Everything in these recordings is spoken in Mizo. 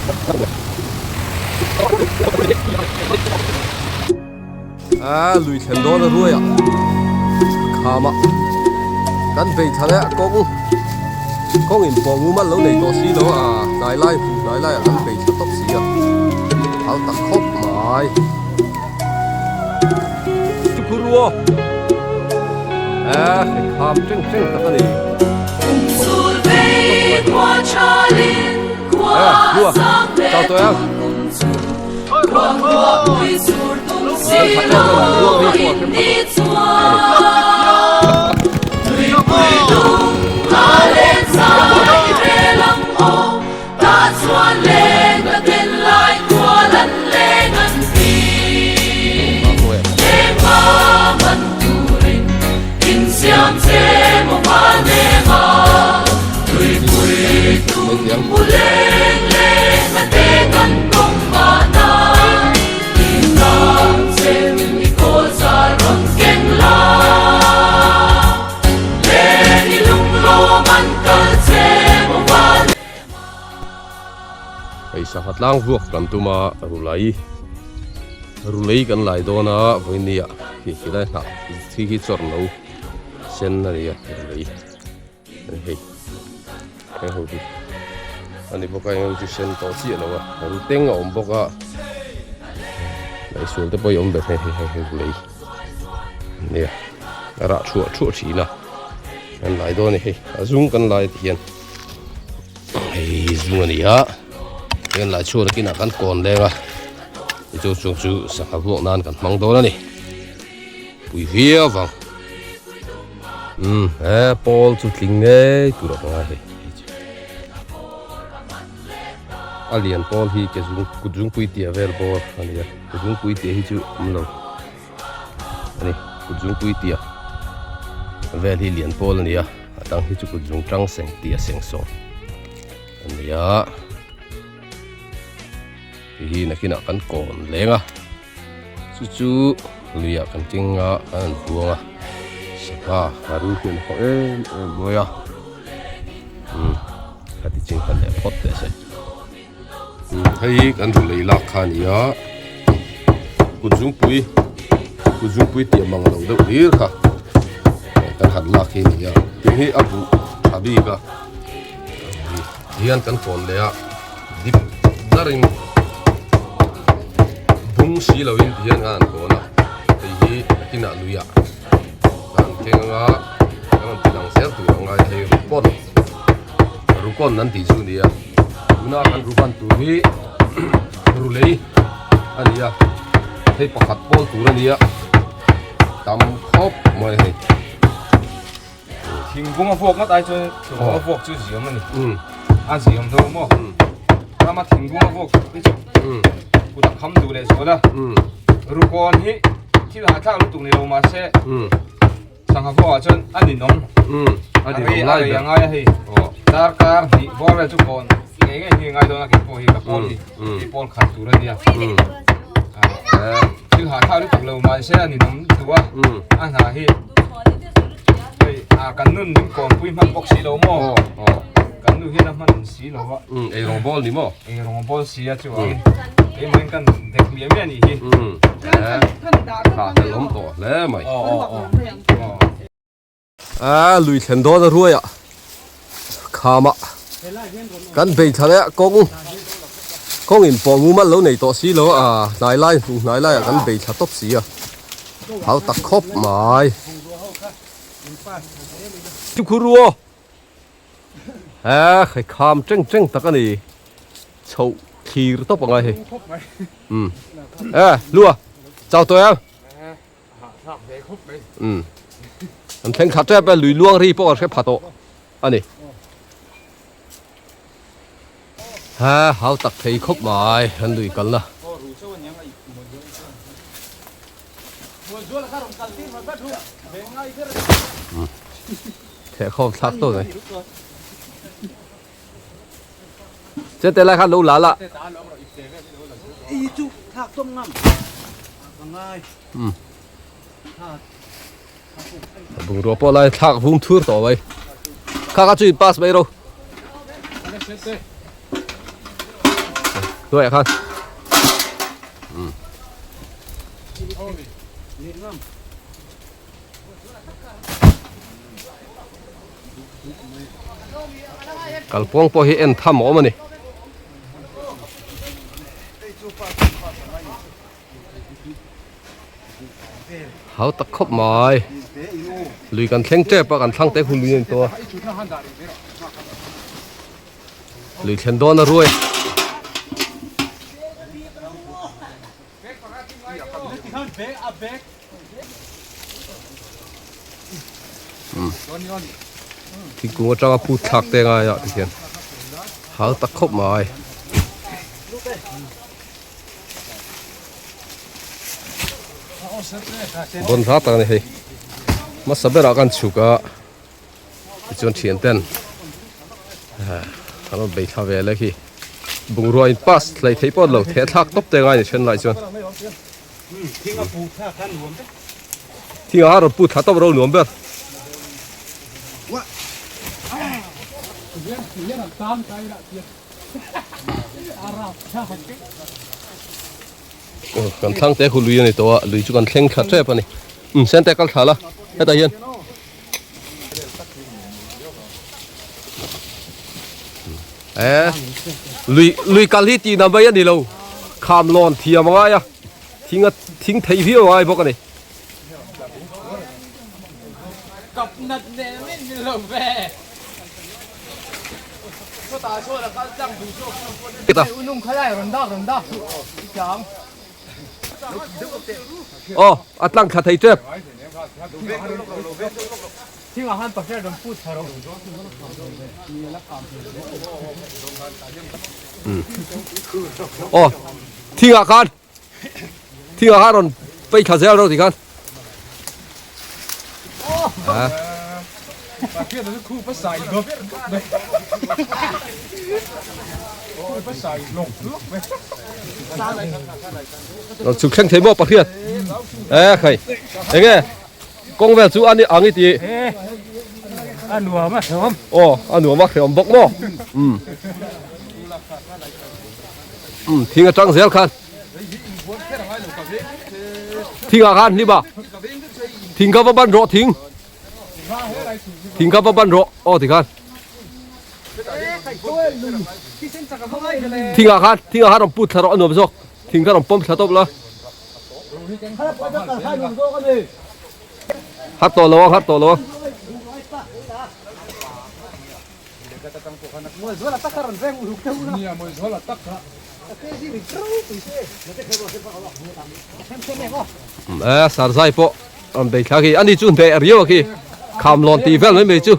A lui thlen dawn a ruai ah kham ah kan bei thla leh a kawng kawng in pawh mumal lo nei tawh si lo a hnai lai hmuh hnai lai ah kan bei thla tawp si a hal tak khawp mai. Chu a hei kham teng teng tak a ni. Lua chau tawh em Hei sangha tlang vuak kan tum a rulai rulei kan lai dawn a vawinia khi khi lai hnah thi hi chawrh lo sen a ni a rulei hei heng ho hi a ni bawk a eng ho chu sen tawh chiah lo a ru teng a awm bawk a ngaihsual te pawh hi a awm ve hei hei hei hei rulei nia a rah thuah thuah thin a kan lai dawn a ni hei a zung kan lai ti hian hei zung a ni a heng lai chhuat a kinah kan kawn leng a chu chung chu sangha vuak nan kan hmang dawn a ni pui viau vang umm he pawl chu tling ngei tur a hmang a hei a lian pawl hi ke zung kut zungpui tia vel bawr a ni a kut zungpui tia hi chu awm lo a ni kut zungpui tia vel hi lian pawl a ni a a dang hi chu kut zung tang seng tia seng sawm a ni a hei hi nakinah kan kawn leng a chu chu luiah kan keng a kan han buang a sangha a ru hian a haw em em mai a umm khati ching khan leh phawt teh se. Hei kan ru lei lak kha a ni a kut zungpui kut zungpui tih mang lo deuh hlir kha kan han lak hi a ni a tin hi a buh tha bik a hian kan kawn leh a dip darin bung si loin ti hian kan han kawn a hei hi a kinah luiah kan keng anga kan rawn ti lang zel tur a ngai thei rukawn rukawn an tih chu a ni a tuna kan ruban tur hi rulei a ni a hei pakhat pawl tur a ni a tam khawp mai hei thingkung a vuak ngawt ai chuan thingkung a vuak chu ziam a ni a ziam deuh maw rama thingkung a vuak hi chu kut a kham duh leh zual a rukawn hi thil hahthlak lutuk ni lo mahse Sangha pawh ah chuan a ninawm a ninawm lai ber a ngai a hei darkar hnih bawr vel chu kawn ngei ngei hi ngai dawn a kei pawh hi ka pawl hi hi pawl khat tur a nia thil hahthlak lutuk lo mahse a ninawm duh a a hna hi hei a kan nun min kawnpui hman bawk si lo maw kan nu hian a hman si lo a eirawng bawl ni maw eirawng bawl si a chuan keimah in kan dek miah miah a nih hi Thla hlel awm tawh hle mai. A lui thlen dawn a ruai ah kham ah kan bei thla leh a kawng kawng in pawh mumal lo nei tawh si lo a hnai lai hmuh hnai lai ah kan bei thla tawp si a hau tak khawp mai. Chu ruo he hei kham teng teng tak a ni. Chhoh thlir tawp angai hei. Um. E, lua. Chau tawh em? Um. An thleng khat tep e, lui luang ri pawh an hre pha tawh a ni. Ha, hau tak thei khawp mai an lui kalna. Um. Theh khawm thlak tawh mai. Che te lai khan lo la la. I chu thak tawm ngam. Ka ngai. Um. Bungrua pawh lai thlak vum thur tawh mai. Kha kha chu in pass mai ro. Hnuaiah khan. Kalpawng pawh hi en tham a awm a ni. Hau tak khawp mai. Lui kan thleng tep a kan thlang te khu lui a ni tawh a. Lui thlen dawn a ruai. Thingkung atanga put thlak te ngai ah tikhian hal tak khawp mai. Bon hla tak a ni hei. Hmasa berah kan chhuk a tichuan thian ten an rawn bei thla ve lek hi. Bungrua in pass hlei theih pawh an lo theh thlak tawp te ngai a ni then lai chuan. Thing a rawn put thla tawp ro nuam ber. Kan thlang te khu lui a ni tawh a, lui chu kan thleng thla tep a ni. Um sen te kal thla la hetah hian. Eh lui lui kal hi tih na mai a ni lo kham lawn thiam a ngai a thing a thing thei viau a ngai bawk a ni. Aw a tlang thla thei tep. Aw thingah khan thingah khan rawn pei thla zel ro tikhan. Rawn chhuk thleng thei maw Pakhian? E khai enge kawng vel chu ani ang i ti. A nuam a hreawm. Aw a nuam a hreawm bawk maw? Um um thing atang zel khan. Thing ah khan hlim a. Thing kha va ban rawh thing. Thing kha va ban rawh aw ti khan. Thing ah khan thing ah khan rawn put thla rawh a nuam zawk. Thing kha rawn pawm thla tawp la. Har tawh lo ang har tawh lo ang. Eh sarzai pawh an bei thla khi ani chu hneh riau a khi kham lawn tih vel mai mai chu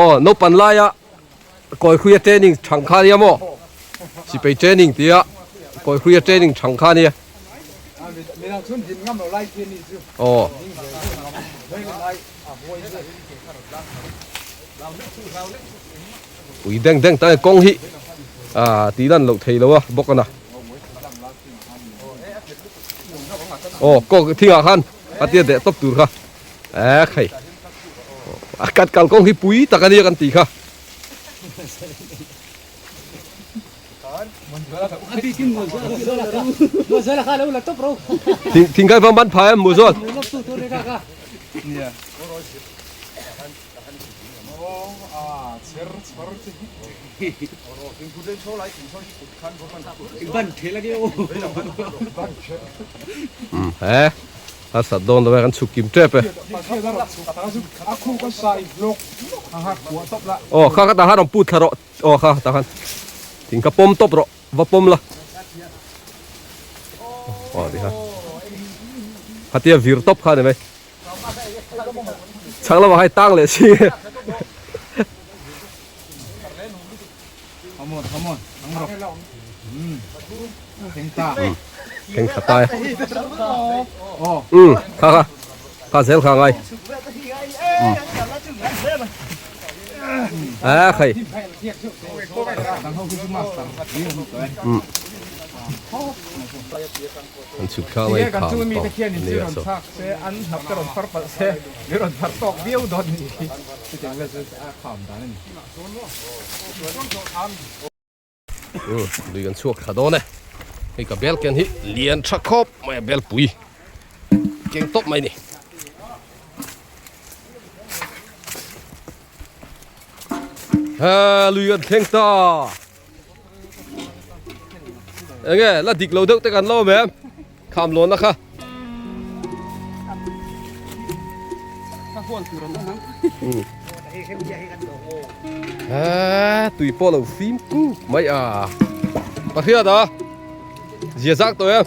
aw naupang laia kawi hruia training thang kha nia maw sipai training tia kawi hruia training thang kha nia aw. Pui deng deng tak kawng hi ah tih lan loh thei lo a bawk a na aw kawng thingah khan a tia deh tawp tur kha eh hei a kat kal kawng hi pui tak a nia kan tih kha. Thing kai vang ban phai em Muzawl. He a sat dawn lo e kan chhuk kim tep e. Aw kha ka tah khan rawn put thla rawh. Aw kha tah khan thing kha pawm tawp rawh va pawm la aw ti kha khatia vir tawp kha ni mai chhang lamah khan tang leh si thleng tha tai um kha kha kha zel kha ngai a khai an chhuk thla mai kham tawh ni a so lui kan chhuak thla dawn e. Hei ka bel ken hi lian tha khawp mai a bel pui keng tawp mai ni. Ha lui kan thleng ta. Enge la dik lo deuh te kan lo awm em? Kham lawn na kha. Ha tui pawh lo fim kuk mai a. Pahriat a. Zia zak tawh em?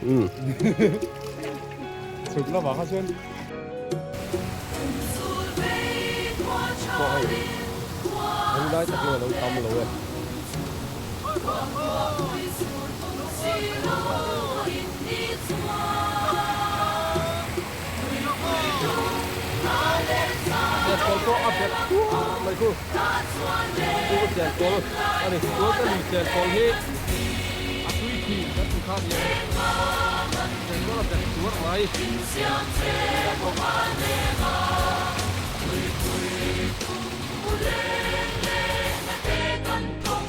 Um. Chhuk lamah kha chuan. Pawh hei. Hei lai takin a lo tam lo e. Chhiatkawl pawh a bet tuar mai khu chu ka chhiatkawl a ni chuan ka lui chhiatkawl hi a tui khi kan ti kha nia chhiatkawl a bet tuar mai.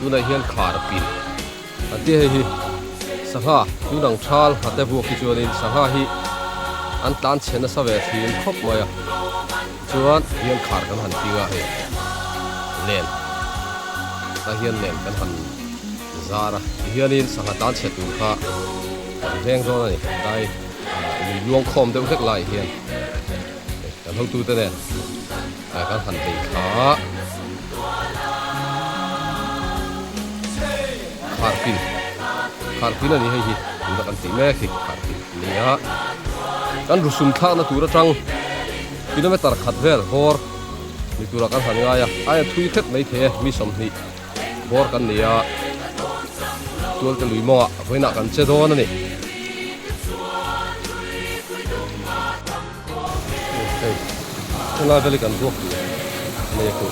Tunah hian khar pin an tih hei hi sangha tunang thal hate vuak hi chuanin sangha hi an tlan chhe nasa ve thin khawp mai a chuan hian khar kan han ping a hei len tah hian len kan han zar a tihianin sangha tlan chhe tur kha kan veng dawn a ni tlai lui luang khawm deuh hlek laiah hian kan hotute nen. Ah kan han bei thla Kharpin Kharpin a ni hei hi tuna kan tih mek hi Kharpin a ni a kan rusum thlakna tur atang kilometer khat vel bawr ni turah kan han ngai a aia thui hret mai thei e mi 20 bawr kan ni a tualte lui mawngah vawiinah kan che dawn a ni. Hei helai vel hi kan vuak tur a ni a khu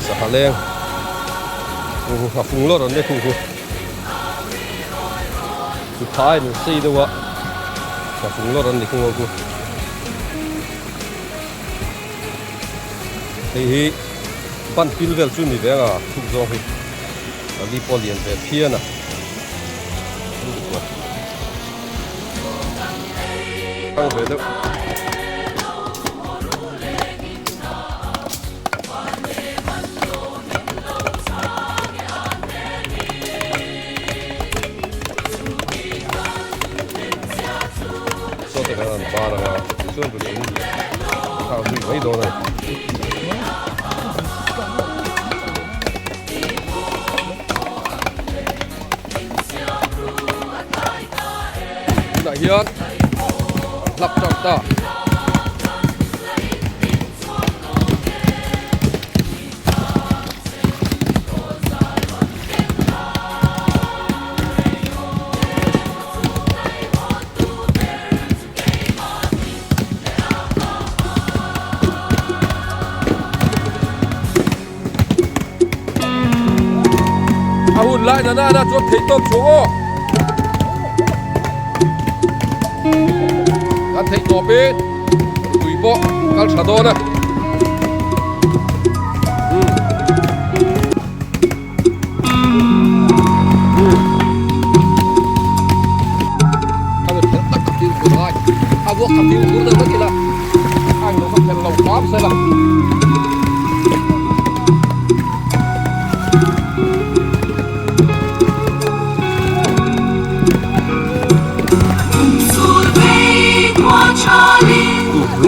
sangha leng a fung lawr an nia khu khu chu tha in sei deuh a a fung lawr an ni khung ho khu hei hi ban pil vel chu ni ve ang a thuk zawng hi a li pawh a lian ve phian a. Kal ve deuh. Saw te khan an bar anga tichuan run eng thlak zui mai dawn a ni. Tunah hian hlap tang ta. A hun lai na na chuan thei tawp chhuah aw kan theih tawp in tui pawh kal tha dawn a a vuak kha fimkhur deuh vek ila a englo kha phelh lo hram sela.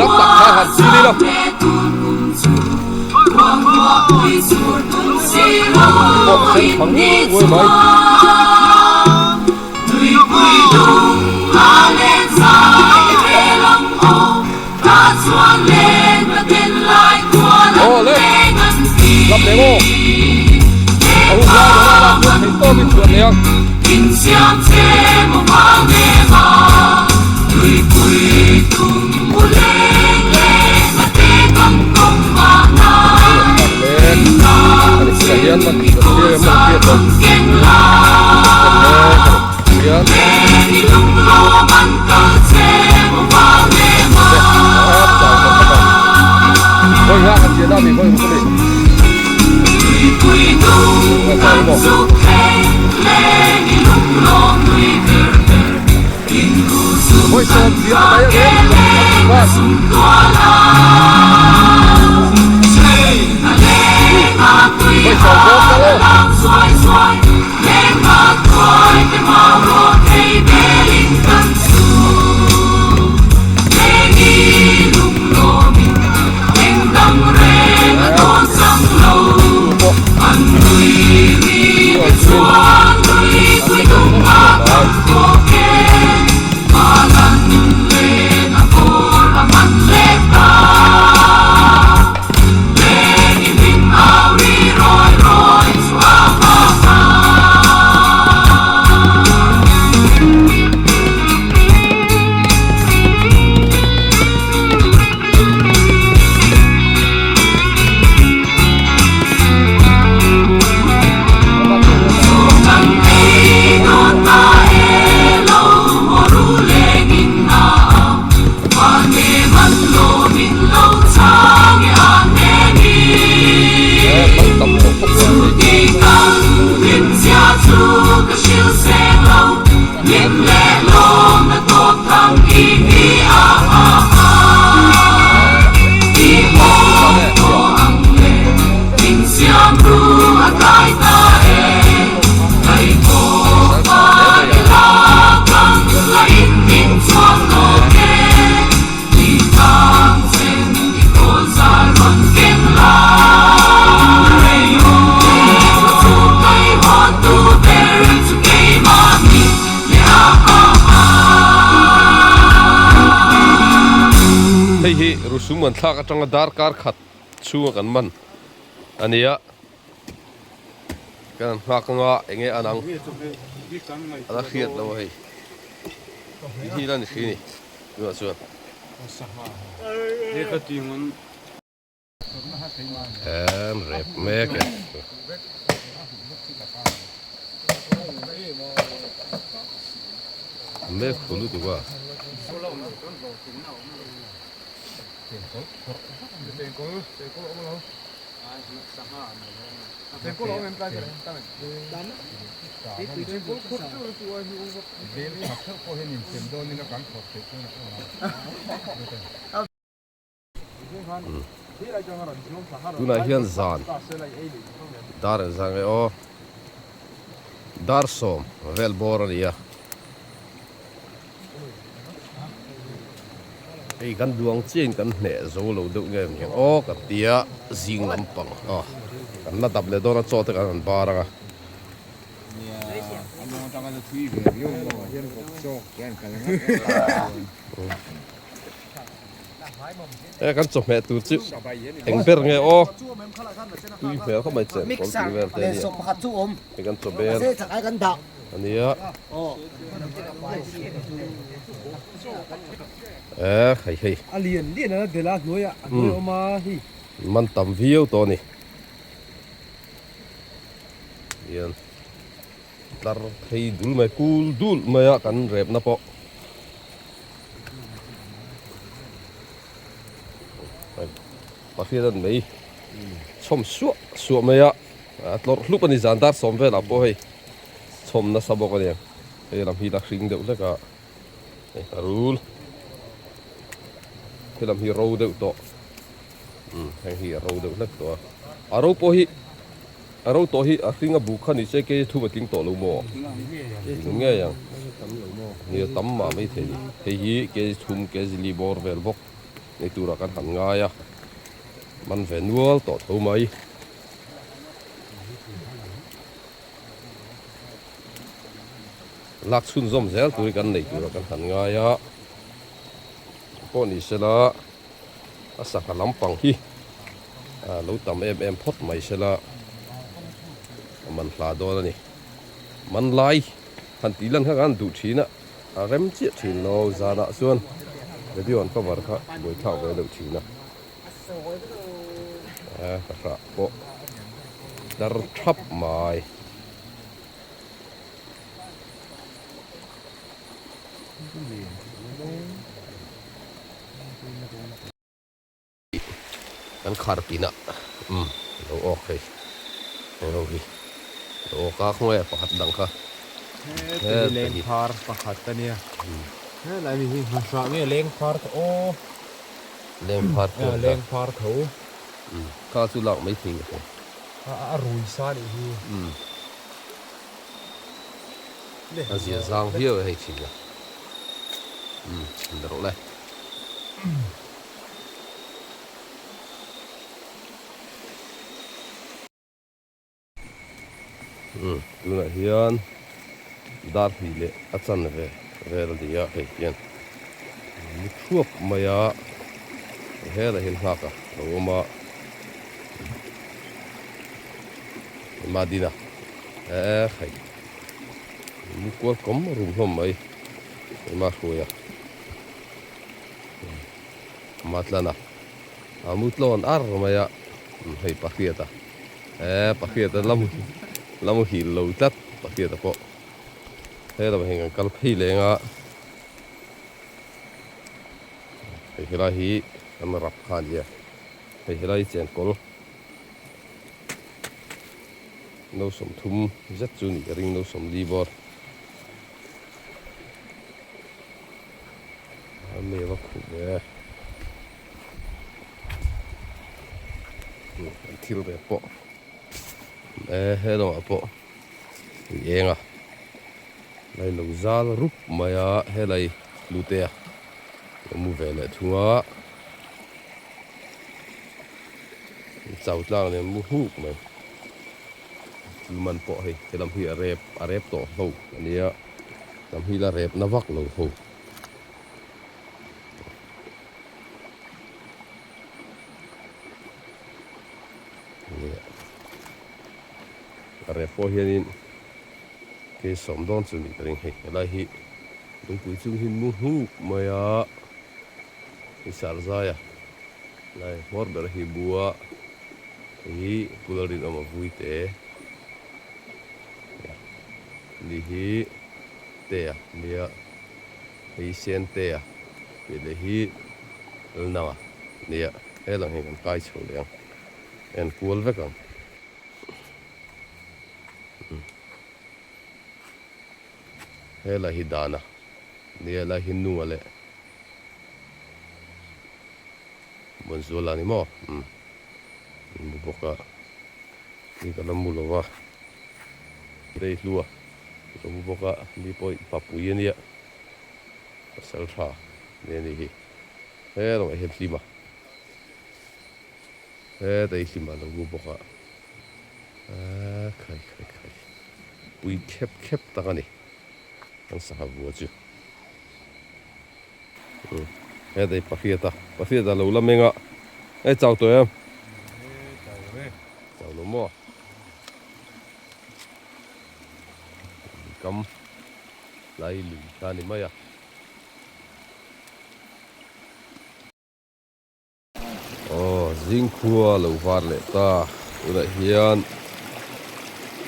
Lak tak kha han chil ila. Pawh sen tha nguai nguai mai. Aw le lam leh maw a hun lai dawrah lah chuan theih tawkin chhuah nei ang. Sum kan thlak atanga darkar khat chhunga kan man a ni a. Kan nghak anga enge an ang a la hriat lo a hei. Ti hi la ni hri ni tunah chuan. An rep mek e. Mek hu lutuk a. Tunah hian zan dar an zang e aw dar sawm vel bawr a ni a hei kan duang chiahin kan hneh zo lo deuh nge ni ang aw kan tia zing lampang aw kan la dap leh dawn a chaw te kan han bar ang a. E kan chawhmeh tur chu eng ber nge aw tui hmel khawp mai chen kawl tih vel te ania hei kan chaw bel ania e hei hei man tam viau tawh a ni hian tlar phei dul mai kul dul mai a kan repna pawh. Pakhian an mei chhawm suah suah mai a a tlawrh hlup a ni zan dar sawm velah pawh hei chhawm nasa bawk a ni ang hei lam hi la hring deuh hlek a hei a rul he lam hi ro deuh tawh umm heng hi a ro deuh hlek tawh a a ro pawh hi A ro tawh hi a hring a buk kha ni se kei thum a tling tawh lo maw? Tling ngei ang. Nia tam mah mai thei ni. Hei hi kg thum kg li bawr vel bawk nei turah kan han ngai a. Man ve nual tawh tho mai. Lak chhunzawm zel turin kan nei turah kan han ngai a. Pawh ni sela. A sangha lampang hi lo tam em em phawt mai sela a man hla dawn a ni. Man lai han tih lan kha kan duh thin a, a rem chiah thin lo zanah chuan radio an cover kha buaithlak ve deuh thin a. Ka hrah pawh dar thap mai. Kan khar pinah umm lo awk hei heng ho hi lo awk a khawnge pakhat dang kha he leng phar pakhat a nia helai mi hi hmahrah nge leng phar tho aw leng phar tho leng phar tho kha chu lak mai thei ka hria a rui sa nih hi a zia zang viau e hei thin a umm ni rawh le. Umm tunah hian dar hnih leh a chanve vel a ni a hei hian ni thuap mai a helai hian nghak a lo awm a Madina eh hei ni kual kawm rum hlawm mai ema hruai a. Matlana a mu tlawn ar mai a hei pahriata eh pahriata la mu la muhil lo tlat pahriata pawh helam heng an kal phei leng a hei helai hi an rap kha a ni a hei helai hi chenkawl no sawmthum zet chu ni ka ring no sawmli bawr. A mi va khuh ve an thil ve pawh e he lamah pawh ui eng a lai lo zal rup mai a helai hlute a lo mu ve leh thung a chau tlang nen mu huk mai thil man pawh hei helam hi a rep a rep tawh ho a nia. Lam hi la rep na vak lo ho. A rep pawh hianin ke sawm dawn chu nih ka ring hei helai hi lungpui chung hi mu nghuk mai a hei sarzai a lai hmawr ber hi bua hei hi pula rinawm a vui te ni hi te a nia hei sen te a tih leh hi lalnang a nia helang hi kan kai chho leh ang en kual vek ang. Helai hi dan a nia helai hi nunga leh Muanzuala a ni maw umm an mu bawk a ni ka la mu lo va Reihlua ka mu bawk a ni pawh papui a nia pasal tha nia ni hi helaiah hian hlim a. Heta i hlim a lo bu bawk a, aaa khai khai khai pui khep khep tak a ni kan sangha vua chu umm heta i pahriat a pahriat a lo la meng a hei chau tawh em chau lo maw kam lai lui kha a ni mai a. Aw zingkhua lo var leh ta tunah hian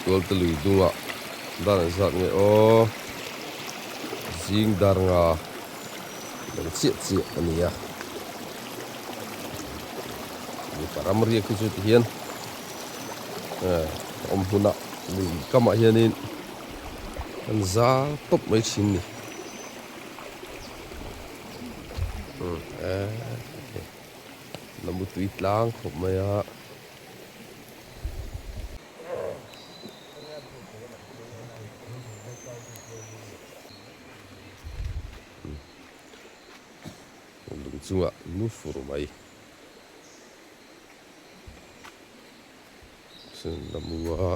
tualte lui dungah dan an zat nge aw zing dar nga dang chiah chiah a ni a mipa ram riak hi chu ti hian eh awm hunah lui kamah hianin an zal tawp mai thin ni. Lambu tui tlang khawp mai a. Lung chungah nu fur mai. Lambu a.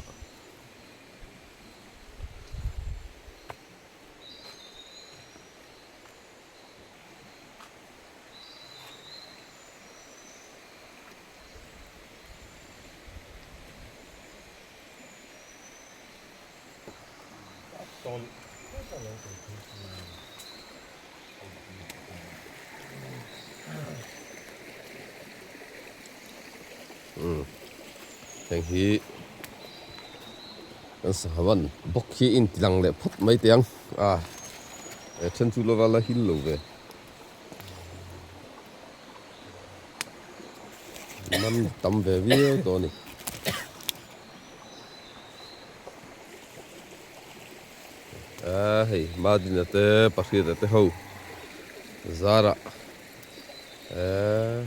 Heng hi kan sangha ban bawk hi a intilang leh phawt mai teh ang a he then chu lova la hil lo ve man tam ve viau tawh a ni. A hei Madina te Pahriata te ho zarah eee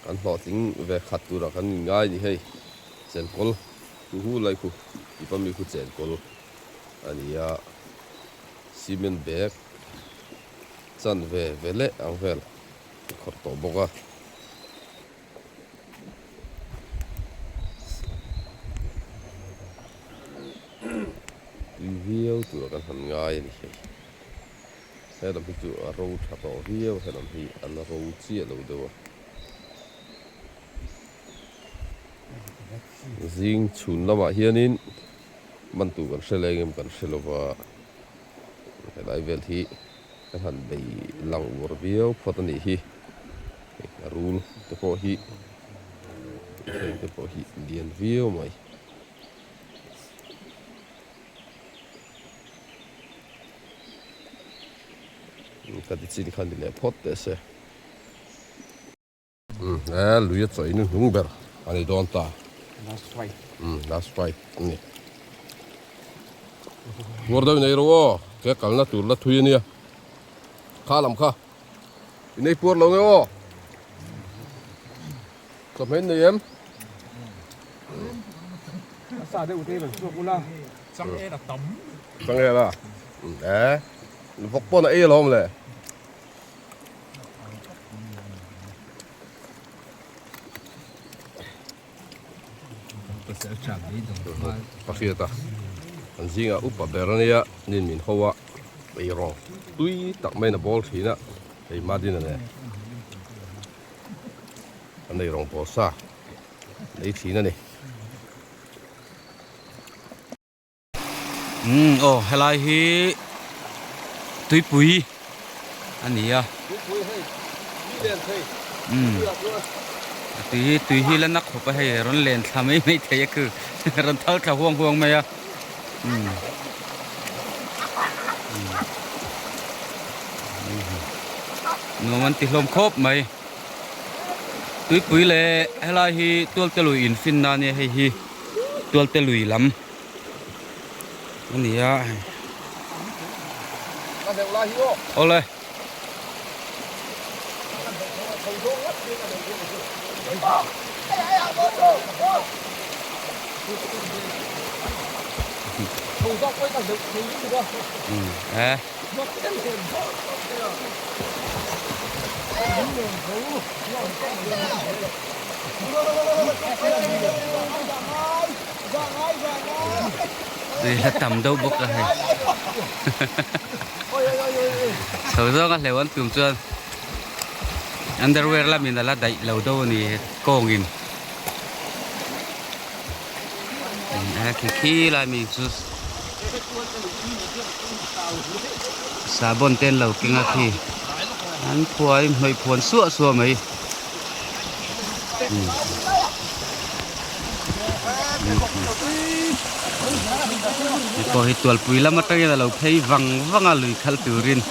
kan hlawhtling ve khat turah kan inngai a ni hei chenkawl hu hu lai khu tipa mi khu chenkawl a ni a cement bag chan ve ve leh ang vel a khawrh tawh bawk a. Tui viau tura kan han ngai a ni hei. He lam hi chu a ro tha tawh viau he lam hi a la ro chiah lo deuh a. Zing chhun lamah hianin man tur kan hre leng em kan hre lo va, helai vel hi kan han bei lang uar viau phawt a nih hi. Hei a rul te pawh hi heng te pawh hi lian viau mai. Ka ti chin kha ni leh phawt teh se. He lui a chawi nu hnung ber a ni dawn ta. Last fight. Last fight a ni. Puar deuh nei rawh aw, ke kalna tur la thui a nia. Kha lam kha. I nei puar lo nge aw. Chawhmeh nei em? A sa deuh te rawn chhuak ula. Chang el a tam. Chang el a. E. Vawk pawn a ei alawm le. Pakhiat a. An zingah upa ber a nia nin min ho a ei rawng tui tak maiin a bawl thin a hei Madina nen. An ei rawng pawl sa nei thin a ni. Umm aw helai hi tuipui a ni a umm a tui hi tui hi la na khawp a hei rawn len thla mai mai thei a khu rawn thal thla huang huang mai a umm nuam an ti hlawm khawp mai tuipui leh helai hi tualte lui in fin na ania hei hi tualte lui lam a ni a awle e Tui la tam deuh bawk a hei chho zawng a hleuh an tum chuan underwear lamin a la daih lo deuh a ni kawngin a khi khi lai mi chu sahbawn te an lo keng a khi an phuai hnawih phuan suah suah mai. Hei pawh hi tualpui lam atangin a lo phei vang vang a lui khalh turin.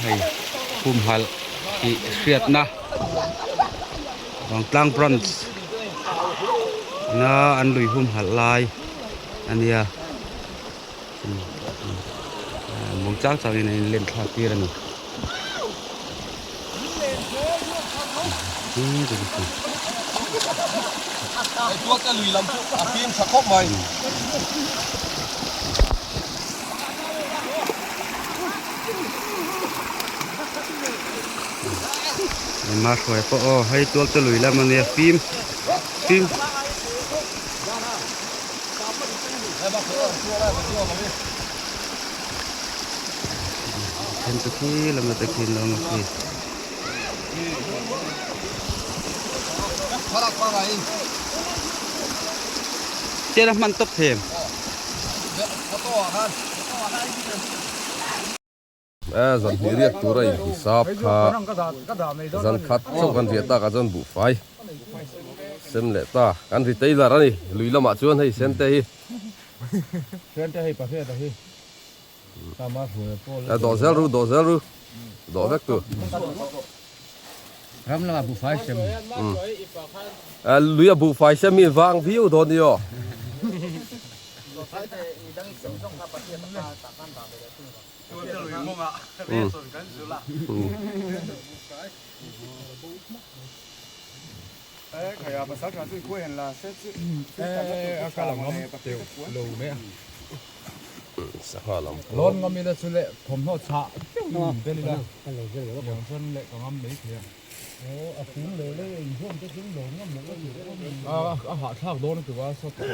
Hei humhalh tih hriatna Vangtlang branch na an lui humhalh lai a nia mawng chang changin a inlen thlak tir a ni. Ema hruai pawh aw hei tual te lui lam ania fim fim then chu khi lama te khi an lo awm a khi. Chian a hman tawp thei em? Zan hnih riak tura inhisap kha zan khat chauh kan riah takah chuan buhfai sem leh ta kan ri tailor a ni lui lamah chuan hei sente hi dawh zel ru dawh zel ru dawh vek tu ram lamah buhfai sem lui a buhfai sem hi vang viau dawn ni aw. Sangha lam pawh.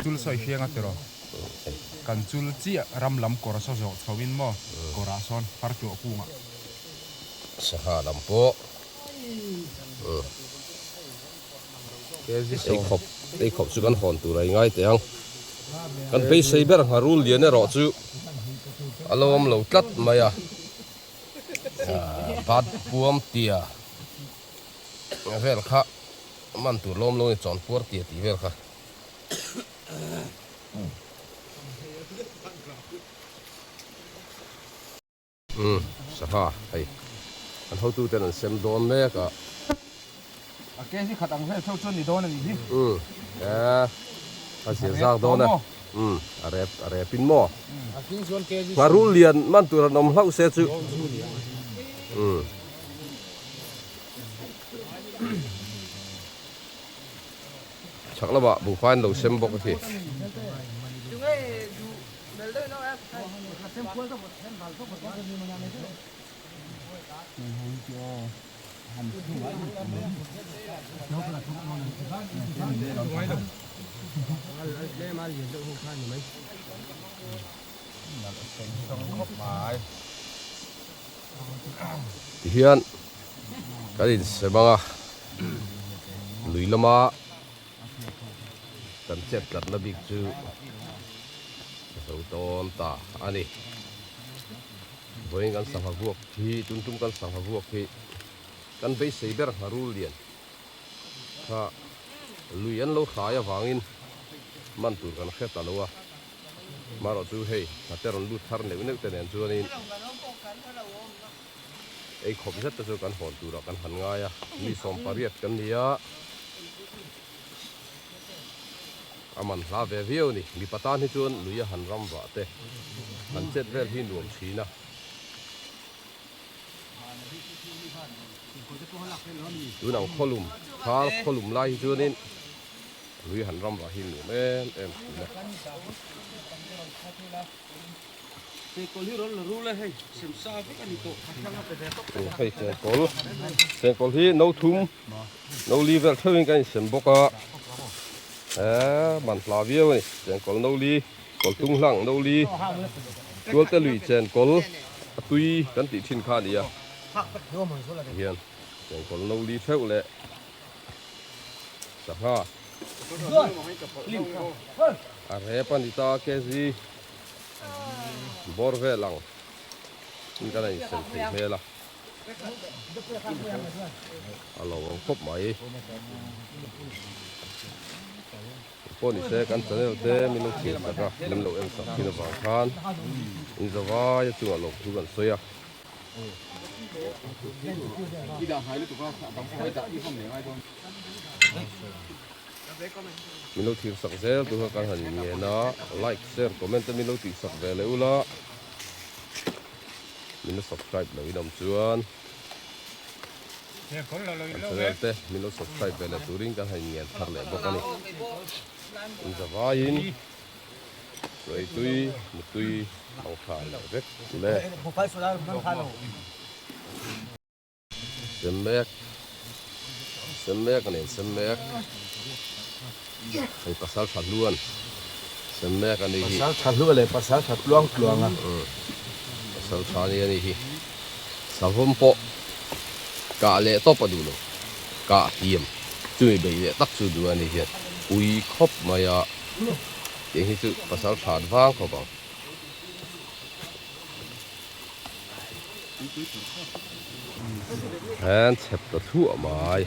Chul sawi hriang a tiraw kan chul chiah ram lam kawr saw zawh chho in maw kawr ah sawn far tuah kung ah. Sangha lam pawh ei khawp ei khawp chu kan hawn tur a i ngai teh ang kan beisei ber ngharul lian erawh chu a lo awm lo tlat mai a. Bat puam tia vel kha man tur lawm lo ni chawn puar tia tih vel kha. Umm sangha hei an hotu ten an sem dawn mek a. A kg khat ang vel theuh chuan ni dawn a nih hi. Umm e a zir zak dawn e. Umm a rep a rep in maw. Ngharul lian man tur an awm hlauh se chu. Umm. Chhak lamah buhfai an lo sem bawk a khi. Tihian. Kan insem ang a, lui lama kan chet tlatna bik chu a zo tawn ta a ni. Vawiin kan sangha vuak hi, tun tum kan sangha vuak hi kan beisei ber ngharul lian kha lui an lo hlai avangin man tur kan hre ta lo a. Marawh chu hei hnate rawn lut thar neuh neuh te nen chuanin ei khawp zet te chu kan hawn turah kan han ngai a, mi 18 kan ni a, a man hla ve viau a ni. Mipa tan hi chuan lui a han ram vah te han chet vel hi nuam thin a. Tunang khawlum, thal khawlum lai hi chuanin Lui han ram vah hi nuam em em thin a. Hei chengkawl, chengkawl hi no thum, no li vel theuhin kan insem bawk a, eee man hla viau a ni, chengkawl no li, kawl tung hlang no li, tualte lui chengkawl a tui kan tih thin kha a ni a, tihian chengkawl no li theuh leh. Sangha a rep a ni ta kg bawr vel ang in kan a insem thei hmel a a lo awm khawp mai pawh ni se kan channel te min lo thlir sak a min lo en sak thin avang khan in zavai a chungah lawmthu kan sawi a. Min lo thlir sak zel tur kha kan han ngen a, like, share, comment te min lo tih sak ve leh ula, min lo subscribe lo in awm chuan kan channel te min lo subscribe ve leh turin kan han ngen thar leh bawk a ni. Inzavaiin. Sawi tui, mutui ang tha leh vek le. Sem mek, sem mek a nen sem mek. Hei pasal tha hluan sem mek a ni hi. Pasal tha hlua leh pasal tha tluang tluang a. Pasal tha ni a ni hi. Savawm pawh kah leh tawp a duh lo. Kah hliam chumi beih leh tak chu duh a ni hian ui khawp mai a. Tih hi chu pasal that vang khawp ang. Hian chhep ta thluah mai.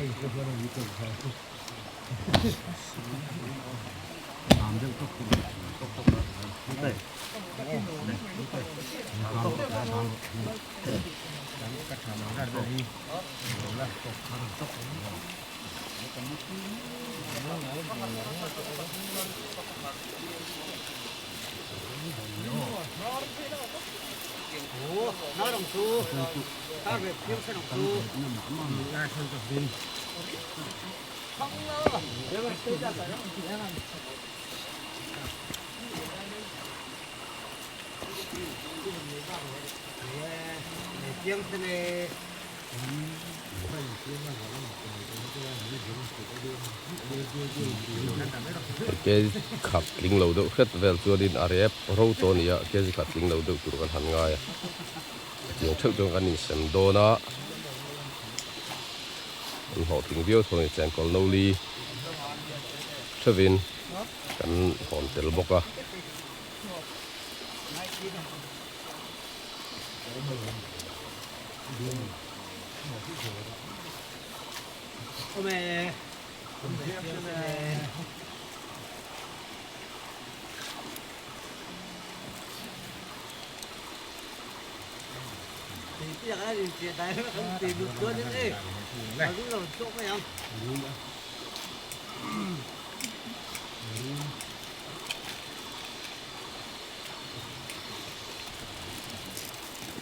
Kg khat tling lo deuh hret vel chuanin a rep ro tawh a ni a, kg khat tling lo deuh tur kan han ngai a, hetiang theuh chuan kan insem dawn a, an hlawhtling viau thung a ni, chengkawl no li theuhin kan hawn tel bawk a.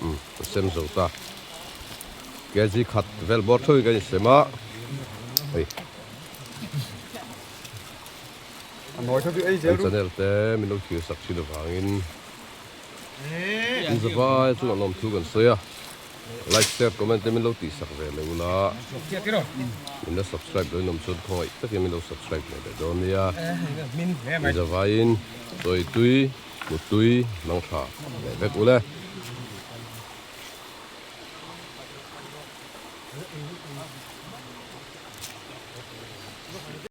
Umm ka sem zo ta kg khat vel bawr tho in kan insem a hei kan channel te min lo thlir sak thin avangin in zavai chungah lawmthu kan sawi a. Like share comment te min lo tih sak ve leh ula min la subscribe lo in awm chuan khawngaih takin min lo subscribe leh leh dawn nia in zavaiin chawi tui mut tui mang tha leh vek ule.